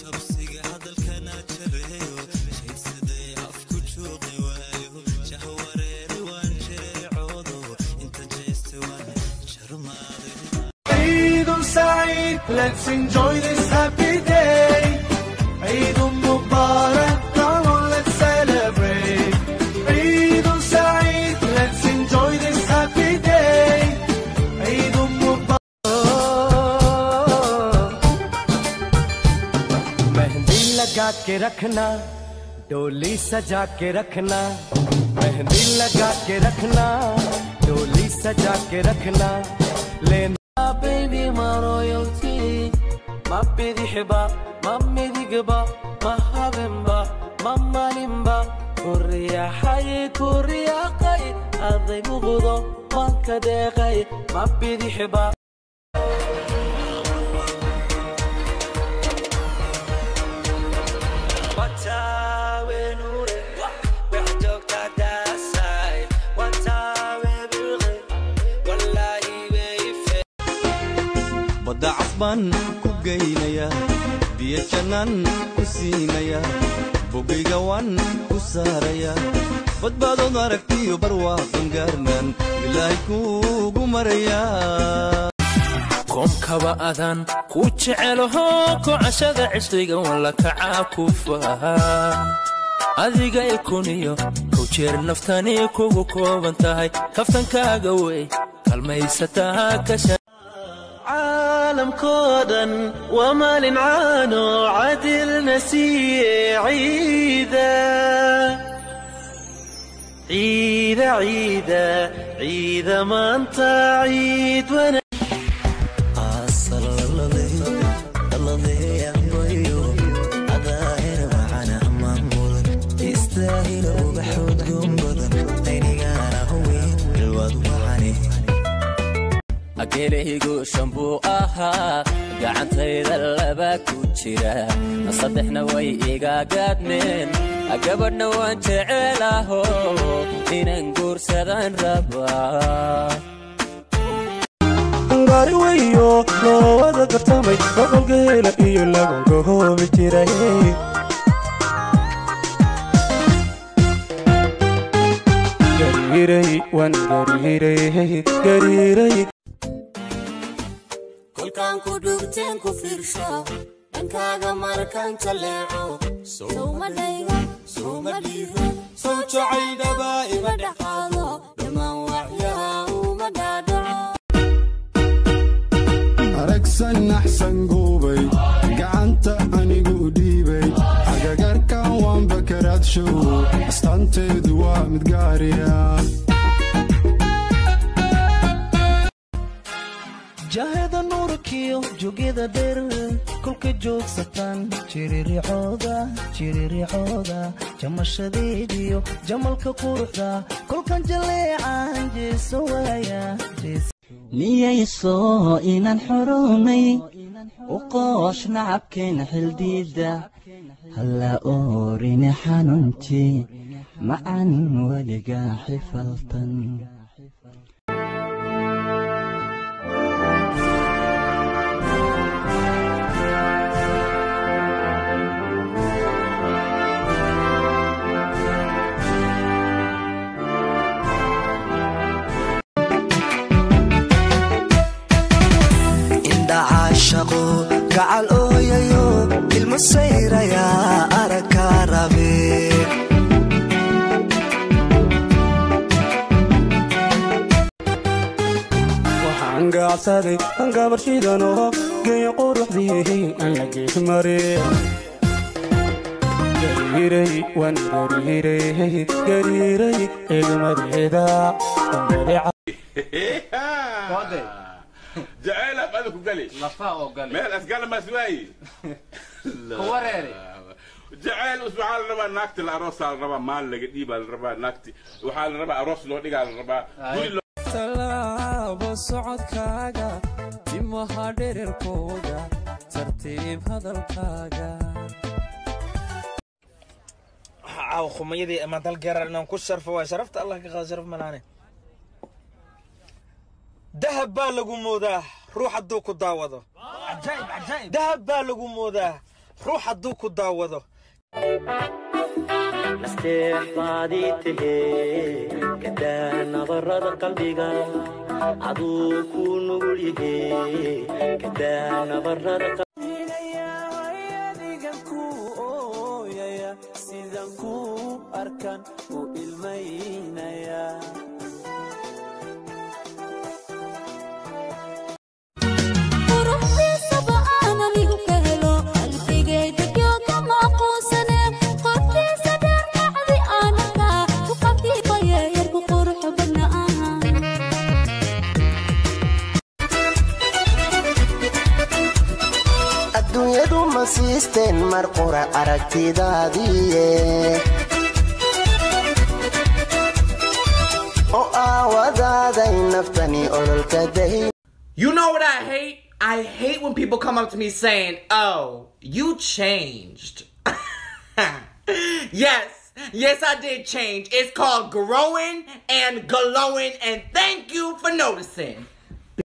Jabsiga hadalkana jabeeyo, shaydsaday afku juuqi waayo, jahwareeri waan jireecoodo, inta jeeste waan jarmaaday. عيد سعيد، let's enjoy this happy day. عيد مبارك، come on, let's celebrate. عيد سعيد، let's enjoy this happy day. عيد مبارك. मेहंदी लगा के रखना, डोली सजा के रखना। मेहंदी लगा के रखना, डोली सजा के रखना, लेना। Baby, my royalty, ma bidixba, ma midigba, ma habeenba, ma maalinba, ku riyaxay, ku riyaaqay, aday muqdo waan ka deeqay, ma bidixba. Badda casbaan ku geynaya, biyo jannaan ku siinaya, bogayga waan ku saaraya, badbaadood aragtiyo barwaaqan gaarnaan bilaahi kuugu maraya. Koomkaba adaan ku jecelaho, kocashada cishriga walla kacaa ku faha, adiga ikuniyo kow jeer naftani kugu kooban tahay, kaftankaaga wey kalmaysataa kasha. Caalamkoo dhan waa maalin caano cadilna siiye, ciida ciida ciida ciida maanta, ciid wana. Istaahilo ubaxood goon badan, aynigana huweyn ilwaad wacane. Ageelihigu shan buu ahaa, gacantayda laba ku jira, saddexna way iga gaadmeen, gabadhna waan jecelaho, inan guursadaan rabaa. Gaari weyo loo wada tartamay, boqolgeela iyo lagunka hoobi jiray. Gariiray waan gariiray gariiray. Kolkaan ku dhugteen ku fiirsho, dhankaaga markaan jaleeco, sowmadhayga sowma dhiiro, sow jacayl dhabaa ima ima dhexaado, dhammaan waxyaha uma dhaadhaco. Aragsan axsan guubay, gacanta anigu dhiibay, agagarkan waan bakaraadshow, astaanteedu waa mid gaariya. Jaheda nuurkiyo jogida dheer, kolka joogsataan jiriricooda jiriricooda, jamashadeediyo jamalka quruxda, kolkan jaleecan jeeso waaya. Niyayso inaan xurumay u qoosh nacabkeen xildiida, halla oorini xanuunti macan weliga xifaltan. Indha caashaqo gacal ooyayo, ilmo sayraya aragka rabe. Waxaan gaabsaday aan gabar shidanoo geeyo quruxdii aan la geesmare. Gariiray waan gariiray gariiray ilmadeeda. Jacayl af adigu gali lafaa oo gali meel asgala maswaayi kuwareeri jacayl. Waxaa la rabaa naagti la aroosaa la rabaa, maal laga dhiibaa la rabaa, naagti waxaa la rabaa aroos loo dhigaa la rabaa, guri loo Tallaabo socodkaaga, timaha dhererkooda, tartiib hadalkaaga. Caawa khumayadii ama dalgeerar inaan ku sharfo waay, sharafta Allah ka qaado, sharaf malaane. Dahab baa lagu moodaa ruux hadduu ku daawado, dahab baa lagu moodaa Ruux hadduu ku daawado. Nasteex baadii tahee kadaa nabarada qalbiga aduu ku nugul yahee kadaa nabarada. Adigan ku ooyaya sidan ku arkan u ilmaynaya. Adduunyadu ma siisteen mar qura aragtidaadiiye oo aawadaaday naftani ololka dahi. You know what I hate? I hate when people come up to me saying, "Oh, you changed." Yes, yes, I did change. It's called growing and glowing, and thank you for noticing.